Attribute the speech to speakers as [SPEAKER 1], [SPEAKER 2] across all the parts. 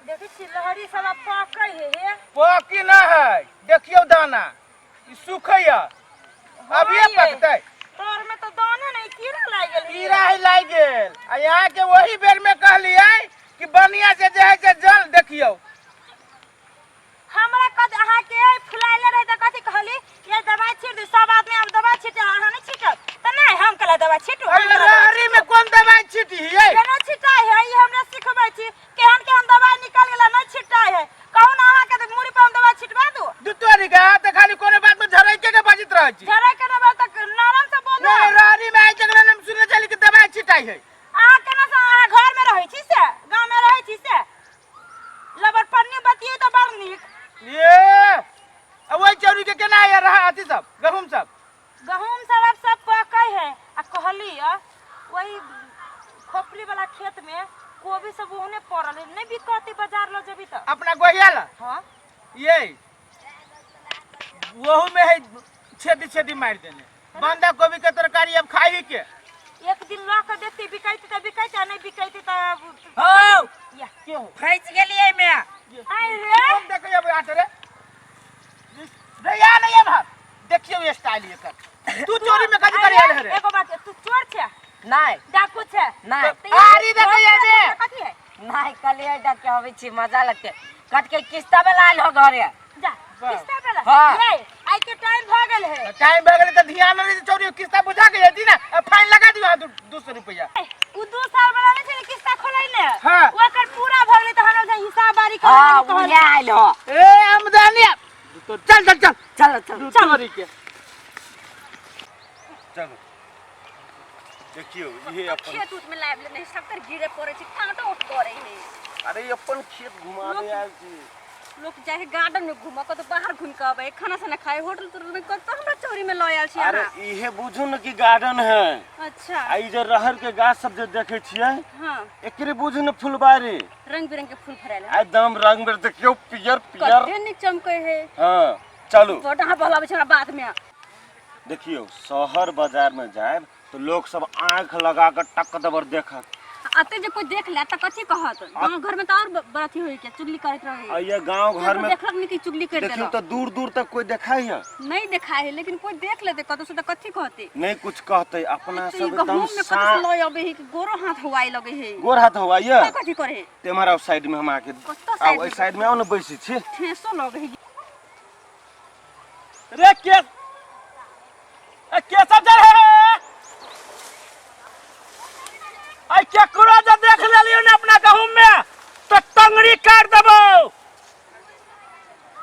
[SPEAKER 1] देखै छी लहरी सब आब पकै हे हे।
[SPEAKER 2] पकी ना है, देखियौ दाना ई सुखैया, अभिये
[SPEAKER 1] हाँ ये।
[SPEAKER 2] पकतै।
[SPEAKER 1] तोर में तो दाना नहीं, कीड़ा लागि गेल।
[SPEAKER 2] कीड़ा है लागि गेल। आ यहाँ के वही बेर में कहलियै कि बढ़िया से जे है से जल देखियौ।
[SPEAKER 1] हमरा कद अहाँ के फुलाइले रहे त कथी कहली, ये दवाई छीट दे। सब आदमी अब दवाई छीटे, अहाँ नहीं छीटब त नहीं हम कहला दवाई छीटू। हम
[SPEAKER 2] अरे
[SPEAKER 1] कहला दवाई
[SPEAKER 2] लहरी में कोन दवाई छीटी है?
[SPEAKER 1] केना छिटाई है ई हमरा सिखबै छी। केहन केहन दवाई निकल गेला, नहीं छिटाई है। कहू ना अहाँ के त मुड़ी पर हम दवाई छिटवा दू।
[SPEAKER 2] दू तोरी के त खाली कोनो बात में झरई के बजैत रहै छी।
[SPEAKER 1] झरई के दवाई त नरम से बोलो।
[SPEAKER 2] नहीं, लहरी में आइ तक हम सुनने छली कि दवाई छिटाई है।
[SPEAKER 1] अहाँ केना से अहाँ घर में रहै छी से गांव में रहै छी से लबर पन्नी बतियै त बड़ नीक।
[SPEAKER 2] ये आ वही चौरी के केना है रहा अथी सब गहूम सब?
[SPEAKER 1] गहूम सब अब सब पकै है। आ कहली वही खोपड़ी वाला खेत में कोबी सब ओहने पड़ल है, नहीं बिकती बाजार ल जेबी त?
[SPEAKER 2] अपना गोहिया ला।
[SPEAKER 1] हां।
[SPEAKER 2] ये वहू में है छेदी छेदी मार देने। बंदा गोभी के तरकारी अब खाई के
[SPEAKER 1] एक दिन ल के देखती, बिकैती त बिकैती, आ नहीं बिकैती त
[SPEAKER 3] हौ
[SPEAKER 1] या
[SPEAKER 2] के हो
[SPEAKER 3] फंसि गेलियै मे।
[SPEAKER 1] आइ रे
[SPEAKER 2] हम देखै अब आटे रे रे या नहीं अब हम देखियो ये स्टाइल ये कर। तू चोरी में कथी करे आयल है रे?
[SPEAKER 1] एगो बात, तू चोर छे?
[SPEAKER 3] नहीं।
[SPEAKER 1] डाकू छे?
[SPEAKER 3] नहीं।
[SPEAKER 1] तो ई
[SPEAKER 2] आरी देखै आबे।
[SPEAKER 1] कथी है?
[SPEAKER 3] नहीं, कहलियै डाके अबै छी, मजा लगतै। कट के किस्ता में लायल हो घरे।
[SPEAKER 1] जा किस्ता पे ला।
[SPEAKER 3] हाँ।
[SPEAKER 1] ये आई के टाइम भ गेल है।
[SPEAKER 2] टाइम भ गेल त ध्यान नहीं, चोरी किस्ता बुझा के जती ना, अब फाइन लगा दियो हां 200 रुपया।
[SPEAKER 1] उ 2 साल वाला नहीं छे किस्ता खोलै ने।
[SPEAKER 2] हाँ।
[SPEAKER 1] ओकर पूरा भ गेलै त हमरा जे हिसाब बारी कर।
[SPEAKER 3] हां, उहे आयल हो।
[SPEAKER 2] ए आमदनी तो चल चल चल
[SPEAKER 3] चलो चलो
[SPEAKER 2] चल चोरी के
[SPEAKER 4] चलो। देखियो ये अपन
[SPEAKER 5] खेत उत में लाइब लेने सब तर गिरे पड़े छै, कांटो उठ करे है।
[SPEAKER 4] अरे अपन खेत घुमाबे आयल छी।
[SPEAKER 5] लोग जाए है गार्डन में घूम कत बाहर घूम के आवे, खाना साना खाए होटल तोटल में, कत हमरा चोरी में ल आयल छी।
[SPEAKER 4] अरे इहे बुझू न कि गार्डन है।
[SPEAKER 5] अच्छा।
[SPEAKER 4] आ ई जे रहर के गाछ सब जे देखे छियै,
[SPEAKER 5] हां,
[SPEAKER 4] एकरे बुझू न फुलबारी,
[SPEAKER 5] रंग बिरंग के फूल फरायल है।
[SPEAKER 4] एकदम रंग बिरंग देखियो, पियर पियर
[SPEAKER 5] कते नीक चमकै है।
[SPEAKER 4] हां चलू।
[SPEAKER 5] बड अहाँ बहलाबै छी हमरा बाद में।
[SPEAKER 4] देखियो शहर बाजार में जाएब तो लोग सब आंख लगा कर टक दबर देखत।
[SPEAKER 5] अते जे कोई देख ले त कथी कहत? गांव घर में त और बरथी होई के चुगली करत रहे।
[SPEAKER 4] आ ये गांव घर में
[SPEAKER 5] देखलक नहीं कि चुगली कर
[SPEAKER 4] देखियो
[SPEAKER 5] देलक।
[SPEAKER 4] तो दूर दूर तक कोई देखाई है?
[SPEAKER 5] नहीं देखाई है, लेकिन कोई देख लेते कतो से त कथी कहते?
[SPEAKER 4] नहीं कुछ कहते। अपना
[SPEAKER 5] तो
[SPEAKER 4] सब
[SPEAKER 5] ई
[SPEAKER 4] एकदम
[SPEAKER 5] गहूम में कतो से लय अबे है कि गोरो हाथ हुआई लगे है।
[SPEAKER 4] गोर हाथ हुआई है?
[SPEAKER 5] त कथी करे?
[SPEAKER 4] तेमारा साइड में हम आके
[SPEAKER 5] कत्ता
[SPEAKER 4] आओ,
[SPEAKER 5] साइड
[SPEAKER 4] एहि
[SPEAKER 5] में?
[SPEAKER 4] साइड में आओ न बैसी छी।
[SPEAKER 5] ठेसो लगे है।
[SPEAKER 2] रे के ए के सब जा रहे है? आई के कुरा जे देख लेलियो ने अपना गहूम में तो टंगड़ी काट देबो।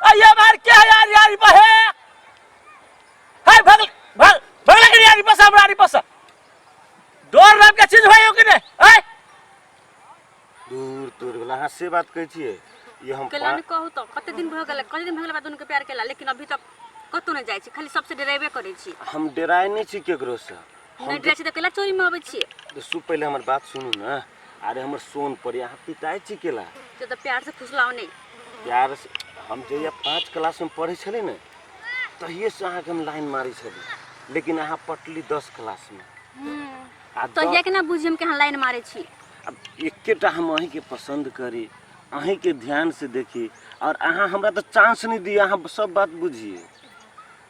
[SPEAKER 2] आ ये बार के है यार, यार बहे हाय भगल भग भगल के यार बस हमरा बस डर नाम के चीज होय कि ने? आय
[SPEAKER 4] दूर दूर वाला अहाँ से बात कहै छियै ये हम
[SPEAKER 5] केला ने कहू तो कते दिन भ गेल, कते दिन भ गेल बाद उनके प्यार केला, लेकिन अभी तक कतौ नहीं जाइ छी, खाली सबसे डराबे करै छी।
[SPEAKER 4] हम डराय नहीं छी केकरो से। हम
[SPEAKER 5] नहीं डराय छी त केला चोरी में अबै छी?
[SPEAKER 4] तो सु पहले हमर बात सुनू ना। अरे हमर सोन पर यहाँ पिताई छी केला?
[SPEAKER 5] से त प्यार से फुसलाओ नहीं।
[SPEAKER 4] प्यार से हम जहिया 5 क्लास में पढ़ै छली ने तहिए से अहाँके हम लाइन मारै छली, लेकिन अहाँ पटली 10 क्लास में। आ
[SPEAKER 5] तहिया के ना बुझी हम के अहाँ लाइन मारै छी।
[SPEAKER 4] अब एकेटा हम अहीँके पसंद करी, अहीँके ध्यान से देखी, और अहाँ हमरा तो चांस नहीं दिए, अहाँ सब बात बुझिए,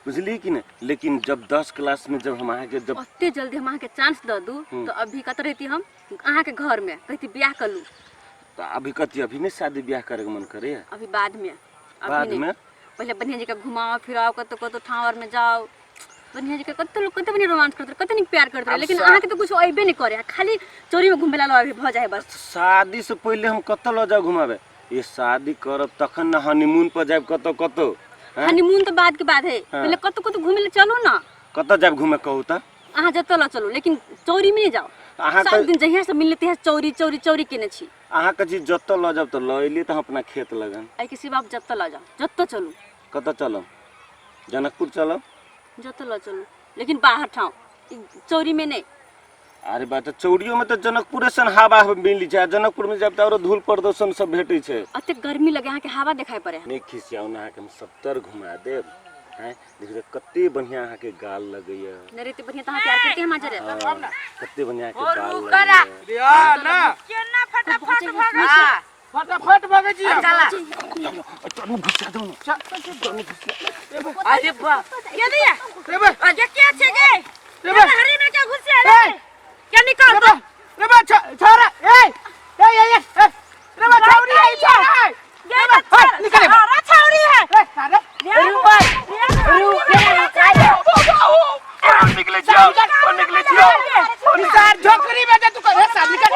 [SPEAKER 4] बुझलिए कि नहीं? लेकिन जब 10 क्लास में जब हम अहाँके जब
[SPEAKER 5] ओते जल्दी हम अहाँके चांस दऽ दू तो अभी कतऽ रहती हम? अहाँके घर में कहती ब्याह कर लू।
[SPEAKER 4] तो अभी कथी, अभी नहीं शादी ब्याह करे के मन करे?
[SPEAKER 5] अभी बाद में, अभी
[SPEAKER 4] बाद
[SPEAKER 5] नहीं।
[SPEAKER 4] में?
[SPEAKER 5] पहले बढ़िया जगह घुमाओ फिराओ, कतौ कतौ ठाव आर में जाओ, बढ़िया जगह कतौ लोग कते बढ़िया रोमांस करते, कते नीक प्यार करते,
[SPEAKER 4] अब
[SPEAKER 5] लेकिन अहाँके तो कुछ अइबे नहीं करे, खाली चोरी में घूमे ला अभी भ जाए बस।
[SPEAKER 4] शादी से पहले हम कतौ लऽ जाओ घुमाबे? ये शादी करब तखन ना हनीमून पर जाब कतौ कतौ। हैं?
[SPEAKER 5] हनीमून तो बाद के बाद है,
[SPEAKER 4] हाँ।
[SPEAKER 5] पहले कतौ कतौ घूमे ला चलू ना।
[SPEAKER 4] कतौ जाब घूमे कहू त?
[SPEAKER 5] अहाँ जतऽ लऽ चलू, लेकिन चोरी में नहीं जाओ।
[SPEAKER 4] अहाँ
[SPEAKER 5] सब दिन जहिया से मिलले तहिया चोरी चोरी चोरी केने छी।
[SPEAKER 4] अहाँ के जी जतऽ लऽ जाब तऽ लऽ एलियै तऽ हम अपना खेत लगन।
[SPEAKER 5] एहि के सिवा जतऽ लऽ जाओ, जतऽ चलू।
[SPEAKER 4] कतऽ चलब? जनकपुर चलब?
[SPEAKER 5] जतऽ लऽ चलू, लेकिन बाहर ठाव, चोरी में नहीं।
[SPEAKER 4] अरे बात चौड़ियो में तो जनकपुरे सन हवा मिली छै, जनकपुर में जाब तऽ आरो धूल प्रदूषण सब भेटै छै।
[SPEAKER 5] अते गर्मी लगे अहाँ के हवा देखाय पड़े।
[SPEAKER 4] नहीं खिसियाउ ना, अहाँ के हम सत्तर घुमा देब। हैं देखियो कते बढ़िया अहाँ के गाल लगैया।
[SPEAKER 5] नहीं रे, बढ़िया त अहाँ प्यार करते हम जरे।
[SPEAKER 4] हाँ, कते बढ़िया के गाल लगैया।
[SPEAKER 2] रे आ ना
[SPEAKER 1] केना फटाफट भऽ गेल।
[SPEAKER 3] हां
[SPEAKER 2] फटाफट भऽ
[SPEAKER 6] भगै छी हम।
[SPEAKER 3] चला
[SPEAKER 4] तनु घुसा दो ना।
[SPEAKER 3] अरे बा
[SPEAKER 1] ये दिया
[SPEAKER 6] रे बे
[SPEAKER 1] ये क्या छे गे
[SPEAKER 6] रे बे
[SPEAKER 1] हरी में क्या घुसिया रे
[SPEAKER 6] ए!
[SPEAKER 1] क्या निकाल
[SPEAKER 6] रे
[SPEAKER 1] दो
[SPEAKER 6] बे रे बे छोरा ए ए ए ए ए, रे बे छौरी आई छोरा
[SPEAKER 1] ये
[SPEAKER 6] रे बे, हे, निकल
[SPEAKER 1] अरे छौरी है
[SPEAKER 6] ए सारे
[SPEAKER 1] रुक
[SPEAKER 4] निकले छियो निकले छियो
[SPEAKER 6] सार झोकरी में तू कर रे सार निकल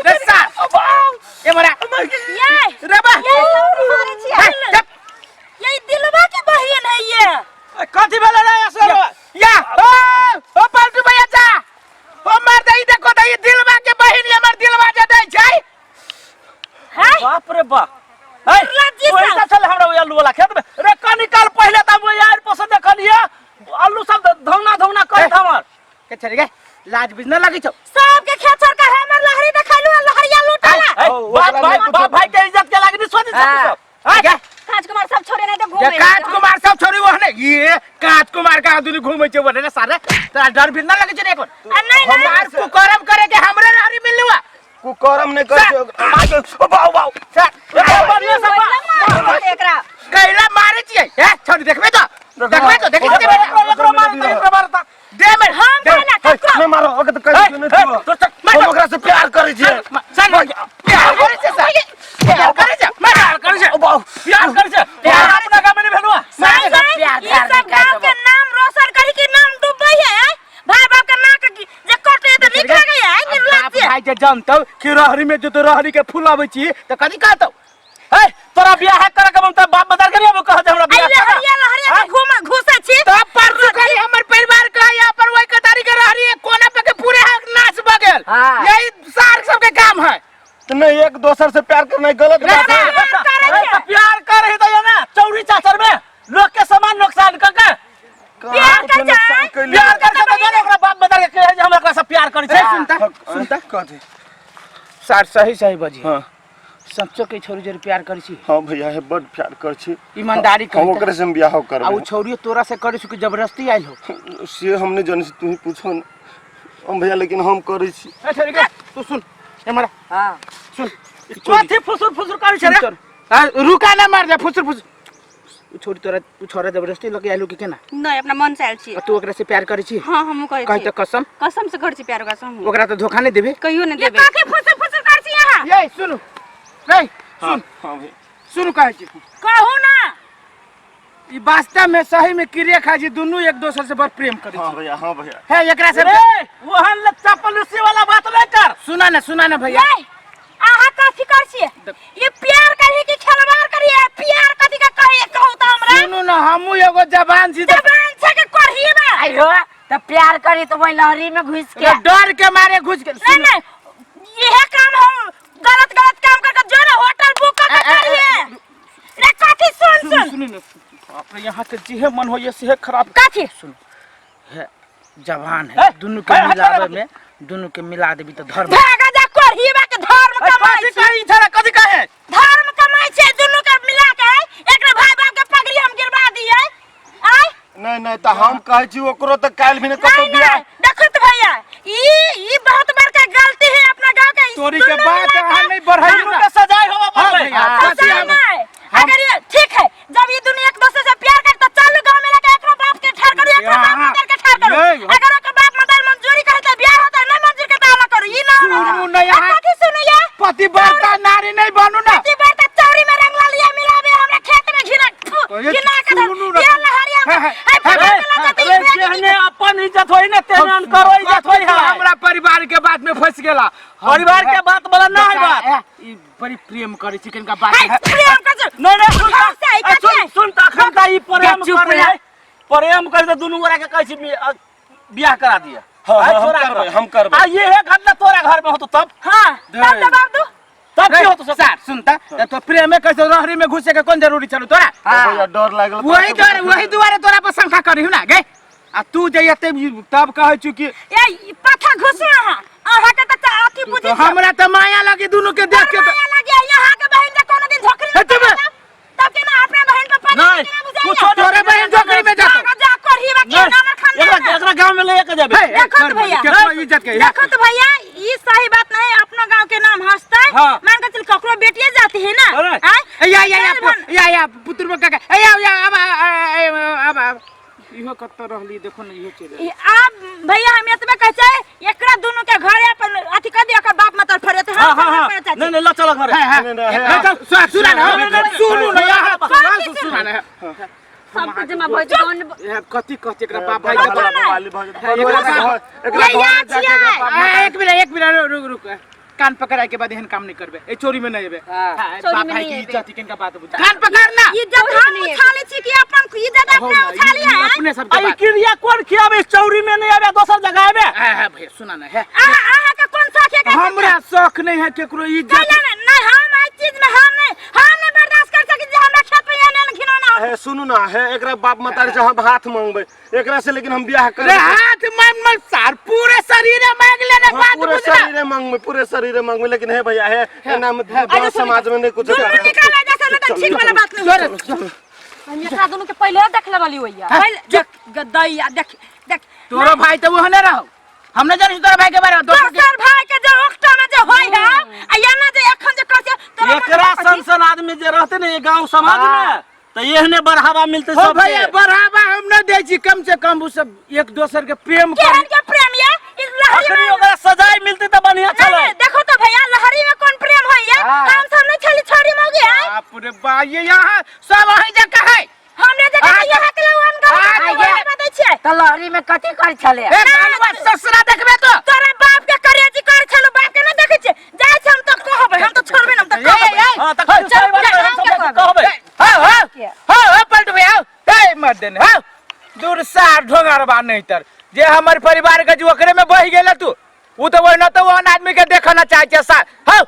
[SPEAKER 6] रे सार ए मरा
[SPEAKER 1] ये
[SPEAKER 6] रे बे
[SPEAKER 1] ये
[SPEAKER 6] ए, चुप।
[SPEAKER 1] ये दिलवा के बहन है ये
[SPEAKER 2] कथी भेलै रे असोरवा
[SPEAKER 6] या ओ ओ पलटू भैया जा ओ मार दई देखो दई दिलवा के बहिन हमर दिलवा जे दै छै
[SPEAKER 1] हैं
[SPEAKER 2] बाप रे बाप है
[SPEAKER 1] लज्जी
[SPEAKER 2] ओही
[SPEAKER 1] सा।
[SPEAKER 2] तऽ छलै हमरा ओहि आलू वाला खेत में रे कनी काल पहिले तऽ हम यार पसंद देखलियै आलू सब धौना धौना करैत हमर
[SPEAKER 6] के छरी गे लाज बिज न लगै छौ
[SPEAKER 1] सबके खेत छोड़ के हमर लहरी देखलु लहरिया लूटला
[SPEAKER 2] है, बाप भाई बाप भाई के इज्जत के लागी सोचै छै तू सब है?
[SPEAKER 6] गे
[SPEAKER 5] काज कुमार सब छोड़े नहीं तो
[SPEAKER 6] जे
[SPEAKER 5] घूमे
[SPEAKER 6] कांच कुमार सब छोरी ओहने ये कांच कुमार का दुनी घूमै छै ओहने रे सारे तोरा डर भी न लगै छै रे एको
[SPEAKER 1] आ नहीं नहीं
[SPEAKER 6] हमार कुकर्म करे के हमरे लहरी मिललुआ
[SPEAKER 4] कुकर्म नहीं कर छियो बाऊ बाऊ
[SPEAKER 6] सर
[SPEAKER 2] ए, बढ़िया सब बा-
[SPEAKER 5] एकरा
[SPEAKER 6] कैला मारे छियै हे छोरी देखबे तो देखबे तो देखबे तो
[SPEAKER 2] एकरो मारता एकरो मारता
[SPEAKER 6] दे में
[SPEAKER 1] हम कहला ककरो
[SPEAKER 4] नहीं मारो ओके तो कहि
[SPEAKER 2] है,
[SPEAKER 4] नहीं
[SPEAKER 2] है,
[SPEAKER 4] तू
[SPEAKER 2] तो चल,
[SPEAKER 4] हम ओकरा से प्यार करै छियै
[SPEAKER 6] सर प्यार करे छै सर प्यार करे छै
[SPEAKER 2] प्यार करै छै
[SPEAKER 4] ओ बाऊ
[SPEAKER 2] प्यार करै छै प्यार अपना गाम में नहीं भेलुआ
[SPEAKER 1] साई साई
[SPEAKER 3] प्यार
[SPEAKER 1] ई
[SPEAKER 3] प्यार
[SPEAKER 1] सब गांव के नाम रोशन करी के नाम डूबई है हैं? भाई बाप के नाक की- जे कटे त निक लगे है
[SPEAKER 6] बाप
[SPEAKER 1] निर्लज्ज
[SPEAKER 6] भाई जे जानतौ कि रहरी में जो तो रहरी के फूल आबै छी त कथी कहतौ
[SPEAKER 2] है तोरा बियाह करे के मन त बाप मदार के नहीं आबो कहत हमरा
[SPEAKER 1] आई
[SPEAKER 2] बियाह कर
[SPEAKER 1] लहरिया लहरिया के घूम घुसे छी
[SPEAKER 6] तब परसू करी हमर परिवार के यहाँ पर वही कतारी के रहरी है, कोना पे के पूरे हक नाच बगेल
[SPEAKER 3] हाँ।
[SPEAKER 6] यही सार सबके काम है
[SPEAKER 4] तो नहीं एक दोसर से प्यार करना गलत बात है
[SPEAKER 1] प्यार करै
[SPEAKER 2] अरे
[SPEAKER 1] छै।
[SPEAKER 2] त प्यार करे तो ये ना चौरी चाचर में लोग के सामान नुकसान कर के
[SPEAKER 1] प्यार कर
[SPEAKER 4] नुकसान
[SPEAKER 1] जाए।
[SPEAKER 4] कैलियै।
[SPEAKER 2] प्यार कर के तो जाने ओकरा बाप मदार के कहे जे हम एकरा से प्यार करै
[SPEAKER 6] रे
[SPEAKER 2] छै
[SPEAKER 6] सुनता
[SPEAKER 4] सुनता कथी
[SPEAKER 6] सार सही सही बजी
[SPEAKER 4] हाँ
[SPEAKER 6] सच्चो के छोरी जोरी प्यार करी छी
[SPEAKER 4] हाँ भैया है बड प्यार कर छी
[SPEAKER 6] ईमानदारी
[SPEAKER 4] हम
[SPEAKER 6] कही त।
[SPEAKER 4] ओकरे से हम बियाह
[SPEAKER 6] आ उ
[SPEAKER 4] करबै
[SPEAKER 6] छोरी तोरा से करी छी कि जबरदस्ती आइल हो
[SPEAKER 4] से हम नहीं जानै छी तू ही पूछो न हम भैया लेकिन हम करै छी
[SPEAKER 6] ए छोरी के तू सुन ए मरा
[SPEAKER 3] हां
[SPEAKER 6] सुन ई छोरी
[SPEAKER 2] कथी फुसुर फुसुर करै छै
[SPEAKER 6] सुन
[SPEAKER 2] रे
[SPEAKER 6] तोर। आ, रुका ना मार दे फुसुर फुसुर उ छोरी तोरा उ छोरा जबरदस्ती लके आइल हो कि केना
[SPEAKER 5] नहीं अपना मन से आयल छी
[SPEAKER 6] आ तू ओकरा से प्यार करी छी
[SPEAKER 5] हाँ हमहूँ करै
[SPEAKER 6] कही
[SPEAKER 5] छी
[SPEAKER 6] त कसम
[SPEAKER 5] कसम से करै छी प्यार ओकरा से हमहूँ
[SPEAKER 6] ओकरा तो धोखा नहीं देबे
[SPEAKER 5] कहियो नहीं
[SPEAKER 1] ये
[SPEAKER 5] देबै
[SPEAKER 1] कथी फुसुर फुसुर कर छी यहाँ
[SPEAKER 6] ये सुनु रे सुन
[SPEAKER 4] हाँ भैया
[SPEAKER 6] सुनु कहै छी
[SPEAKER 1] कहू ना
[SPEAKER 6] ई वास्तव में सही में क्रिया खाइ छी दुनू एक दोसर से बड़ प्रेम करै
[SPEAKER 4] हाँ
[SPEAKER 6] छी
[SPEAKER 4] भैया हाँ भैया
[SPEAKER 6] है एकरा से
[SPEAKER 2] रे ओहन लच्चा पलूसी वाला बात नहीं कर
[SPEAKER 6] सुना ना सुना ना भैया
[SPEAKER 1] ये अहाँ कथी कर छी ये प्यार करी कि खिलवाड़ करी प्यार कथी का कही कहू त हमरा
[SPEAKER 6] सुनू ना हमू एगो जवान छी त
[SPEAKER 1] जबान छै के करही बा
[SPEAKER 3] आई हो तो प्यार करी तो वही लहरी में घुस के
[SPEAKER 6] डर के मारे घुस के
[SPEAKER 1] नहीं नहीं यह काम हम गलत गलत काम करके जो ना होटल बुक करके करिए रे कथी सुन
[SPEAKER 6] सुनू
[SPEAKER 1] सुन
[SPEAKER 6] सुनू ना बाप रे यहाँ के जेहे मन होइए सेहे खराब
[SPEAKER 1] कथी
[SPEAKER 6] सुन है जवान है
[SPEAKER 2] ए,
[SPEAKER 6] दुनू के
[SPEAKER 2] ए, हट
[SPEAKER 6] मिलावे
[SPEAKER 2] रे,
[SPEAKER 6] में दुनू के मिला देबी त धर्म
[SPEAKER 1] भागा जा करही बा के धर्म कमाई
[SPEAKER 2] कथी
[SPEAKER 1] छै
[SPEAKER 2] कही छे रे कथी कहे
[SPEAKER 1] धर्म कमाई छै दुनू के मिला के एकरा भाई बाप के पगड़ी हम गिरवा दिए आय
[SPEAKER 4] नहीं नहीं तो हम कहै छी ओकरो तऽ काल्हि भी कतौ
[SPEAKER 1] नहीं
[SPEAKER 4] बियाह
[SPEAKER 1] नहीं देखो तो भैया ई ई बहुत बड़का गलती है अपना गांव के इस
[SPEAKER 6] तोरी के
[SPEAKER 1] दुनू
[SPEAKER 6] बात
[SPEAKER 1] मिला के-
[SPEAKER 6] अहाँ नहीं बढ़ाई
[SPEAKER 2] दुनू के सजाए होबा
[SPEAKER 6] हाँ
[SPEAKER 2] पड़लै
[SPEAKER 6] भैया,
[SPEAKER 3] हाँ।
[SPEAKER 6] सच्ची
[SPEAKER 1] सजाए
[SPEAKER 6] हम-
[SPEAKER 1] नहीं। अगर ये ठीक है जब ये दुनिया एक दूसरे से प्यार करता चालू गांव में लेके एकरो बाप के ठाड़ करू एकरो बाप
[SPEAKER 6] हाँ।
[SPEAKER 1] मदर के ठाड़ करू
[SPEAKER 6] ये-
[SPEAKER 1] अगर ओकर बाप मदर मंजूरी करे तो बियाह होता नहीं मंजूर के तो अलग करू ई ना
[SPEAKER 6] सुनू नहीं यहाँ-
[SPEAKER 1] कथी सुनू ये
[SPEAKER 6] पतिव्रता नारी नहीं बनू ना
[SPEAKER 1] पतिव्रता चौरी में रंग लालिया मिलावे हमरा खेत में घिना
[SPEAKER 6] तो ये
[SPEAKER 1] घिना के धर
[SPEAKER 6] सुनू ना।
[SPEAKER 1] ये लहरिया
[SPEAKER 6] है, है,
[SPEAKER 1] है
[SPEAKER 6] है,
[SPEAKER 1] फटा के लगा
[SPEAKER 2] अरे जेहने अपन इज्जत होई ना तेहने अनकरो इज्जत होई है
[SPEAKER 6] हमरा परिवार के बात में फंस गेला
[SPEAKER 2] परिवार के बात वाला ना है बात
[SPEAKER 6] ए, ई बड़ी प्रेम करे छी किनका बात
[SPEAKER 1] है
[SPEAKER 6] है
[SPEAKER 1] प्रेम कर
[SPEAKER 2] नहीं नहीं सुन
[SPEAKER 1] हम से
[SPEAKER 2] त- सुन सुन त अखन त ई प्रेम
[SPEAKER 3] चुप
[SPEAKER 2] करे
[SPEAKER 3] रह।
[SPEAKER 2] है प्रेम करे त दुनू गोरा के कहै छी बियाह करा दिया
[SPEAKER 4] हाँ,
[SPEAKER 2] आइ
[SPEAKER 4] हाँ, हम
[SPEAKER 2] छोरा
[SPEAKER 4] करबै,
[SPEAKER 2] के।
[SPEAKER 4] हम करबै।
[SPEAKER 2] आ ये है घटना तोरा घर में होतो तब
[SPEAKER 1] हां तब जवाब दो
[SPEAKER 2] तब की होतो
[SPEAKER 6] सर सुनता तो प्रेमे कैसे रहरी में घुसे के कोन जरूरी छलो तोरा
[SPEAKER 4] तो भैया डर लागल
[SPEAKER 6] वही दुआरे वही दुआरे तोरा पर शंका करी ना गे आ तू जइया तब कहै छु कि
[SPEAKER 1] ए ई पाथा घुसू अहाँ अहाँ के त अथी बुझी
[SPEAKER 6] तो हमरा त माया लगी दुनू के देख के त
[SPEAKER 1] माया लगे यहाँ के बहन जे कोनो दिन झोकरी
[SPEAKER 6] हे तुम।
[SPEAKER 1] तब के ना अपना बहन पर पानी
[SPEAKER 2] नहीं,
[SPEAKER 1] केना बुझाइया
[SPEAKER 2] कुछो
[SPEAKER 6] तोरे बहन झोकरी में जातो
[SPEAKER 1] जा जा करही बा के
[SPEAKER 2] नहीं,
[SPEAKER 1] हमर खानदान
[SPEAKER 2] एकरा
[SPEAKER 1] में।
[SPEAKER 2] एकरा गांव में ले के जाबे
[SPEAKER 6] हे, हे,
[SPEAKER 1] देखो तो भैया।
[SPEAKER 6] केकरो इज्जत के
[SPEAKER 1] देखो तो भैया ये सही बात नहीं अपना गांव के नाम हंसता
[SPEAKER 2] हाँ।
[SPEAKER 1] मान के चल ककरो बेटिए जाती है ना
[SPEAKER 2] अरे।
[SPEAKER 1] आय
[SPEAKER 6] या या या
[SPEAKER 1] चल भन।
[SPEAKER 6] या या पुत्र काका ए या या अब अब अब इहो कत रहली देखो न इहो चल
[SPEAKER 1] ई आब भैया हम एतबे कहै छै एकरा दुनू के घरे अपन अथी कर दियो ओकर बाप मतलब फरे
[SPEAKER 2] हाँ
[SPEAKER 1] हम
[SPEAKER 2] हाँ हाँ
[SPEAKER 1] फरे चाची
[SPEAKER 2] नहीं नहीं ल चलो घरे
[SPEAKER 6] हां हां
[SPEAKER 4] नहीं, नहीं, हे,
[SPEAKER 6] सुना न सुनू न यहाँ सुना न
[SPEAKER 5] सब कुछ जमा भऽ जेतै तहन
[SPEAKER 6] ये कथी कहती एकरा बाप भाई
[SPEAKER 1] कथी
[SPEAKER 6] के बाप-
[SPEAKER 1] नहीं।
[SPEAKER 4] वाली भऽ जेतै।
[SPEAKER 6] हे, एकरा बाप-
[SPEAKER 4] एकरा
[SPEAKER 1] ये
[SPEAKER 4] घरे
[SPEAKER 1] याद
[SPEAKER 4] जाके
[SPEAKER 1] छियै।
[SPEAKER 4] एकरा बाप
[SPEAKER 6] आ, एक मिनट रुक रुक कान पकड़ाए के बाद एहन काम नहीं करबे ए चोरी में नहीं एबे हाँ,
[SPEAKER 5] चोरी
[SPEAKER 6] बाप
[SPEAKER 5] में
[SPEAKER 6] भाई
[SPEAKER 5] नहीं
[SPEAKER 6] की
[SPEAKER 5] एबे।
[SPEAKER 6] इज्जत किनका बात बुझ कान पकड़ना
[SPEAKER 1] इज्जत हम उछाले छी कि अपन इज्जत
[SPEAKER 6] हो
[SPEAKER 1] अपने
[SPEAKER 6] ना,
[SPEAKER 1] उछाली
[SPEAKER 6] ई- ई
[SPEAKER 1] है
[SPEAKER 6] अपने सबके
[SPEAKER 2] आई
[SPEAKER 6] बात
[SPEAKER 2] क्रिया कौन खियाबे चौरी में नहीं आबे दोसर जगह आबे
[SPEAKER 6] हाँ हाँ भैया सुना ना है
[SPEAKER 1] अहाँ अहाँ के कोन शौक है
[SPEAKER 6] हमरा शौक नहीं है केकरो इज्जत
[SPEAKER 1] कैला नहीं नहीं, हम एहि चीज में हम नहीं बर्दाश्त कर सकी जे हमरा खेत में एहन एहन घिनौना हो
[SPEAKER 4] हे सुनू ना हे एकरा बाप मतारी से हम हाथ मांगबै एकरा से लेकिन हम बियाह
[SPEAKER 6] रे
[SPEAKER 4] करबै
[SPEAKER 6] हाथ मन मन सार पूरे शरीर मांग लेना
[SPEAKER 4] हाँ,
[SPEAKER 6] बात
[SPEAKER 4] पूरे
[SPEAKER 6] बुझना
[SPEAKER 4] शरीरे मांगबै पूरे शरीरे मांगबै लेकिन हे भैया हे एना में गाँव समाज में नहीं कुछ
[SPEAKER 1] दुनू निकाला जैसे ना तो ठीक वाला बात नहीं
[SPEAKER 6] सर
[SPEAKER 5] हम एकरा दुनू के पहिले देख लेबली होइया
[SPEAKER 1] पहिले देख गदैया देख देख
[SPEAKER 6] तोरो भाई तो वो नहीं रहो हम नहीं जानी तोरा भाई के बारे में दोसर के
[SPEAKER 1] दोसर भाई के जे ओकटा में जे होय है आ एना जे एखन जे कर छै तोरा मन
[SPEAKER 2] एकरा
[SPEAKER 1] में
[SPEAKER 2] सन सन आदमी जे रहते ने ये गांव समाज में तो एहने बढ़ावा मिलते
[SPEAKER 6] हो
[SPEAKER 2] सबके
[SPEAKER 6] भैया बढ़ावा हम न दै छी कम से कम उ सब एक दोसर के प्रेम कर
[SPEAKER 1] केहन के प्रेम ये इस लहरी
[SPEAKER 2] अखनी
[SPEAKER 1] में
[SPEAKER 2] ओकरा सजाए मिलते तो बढ़िया
[SPEAKER 1] नहीं,
[SPEAKER 2] छलै
[SPEAKER 1] नहीं, देखो तो भैया लहरी में कौन प्रेम होय ये हम सब नहीं छली छोरी मौगी है
[SPEAKER 6] बाप रे बा ये यहाँ सब वही जगह है
[SPEAKER 1] हमने जे
[SPEAKER 6] आ,
[SPEAKER 1] यहाँ के लोगन
[SPEAKER 6] आ,
[SPEAKER 1] गाँव में दै छियै
[SPEAKER 3] तऽ लहरी में कथी करै छलै
[SPEAKER 6] ए बालवा ससुरा देखबे तो
[SPEAKER 1] तोरा बाप के करेजी कर छलो बाप के नहीं देखै छियै जाइ छै हम तो कहबै हम तो छोड़बै ना हम तो
[SPEAKER 6] ए,
[SPEAKER 1] कहबै
[SPEAKER 6] ए,
[SPEAKER 2] हां त चल हम सब कहबै
[SPEAKER 6] हाँ हाँ हाँ हाँ पलटू भैया आओ ए मत देने हाँ दूर सार ढोंगर बा नहीं तर जे हमर परिवार के जो ओकरे में बह गेल तू उ तो वही न तो वहन आदमी के देखना चाहे छे सा हाँ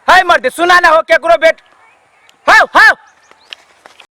[SPEAKER 6] है मर्द सुना ना हो केकरो बेट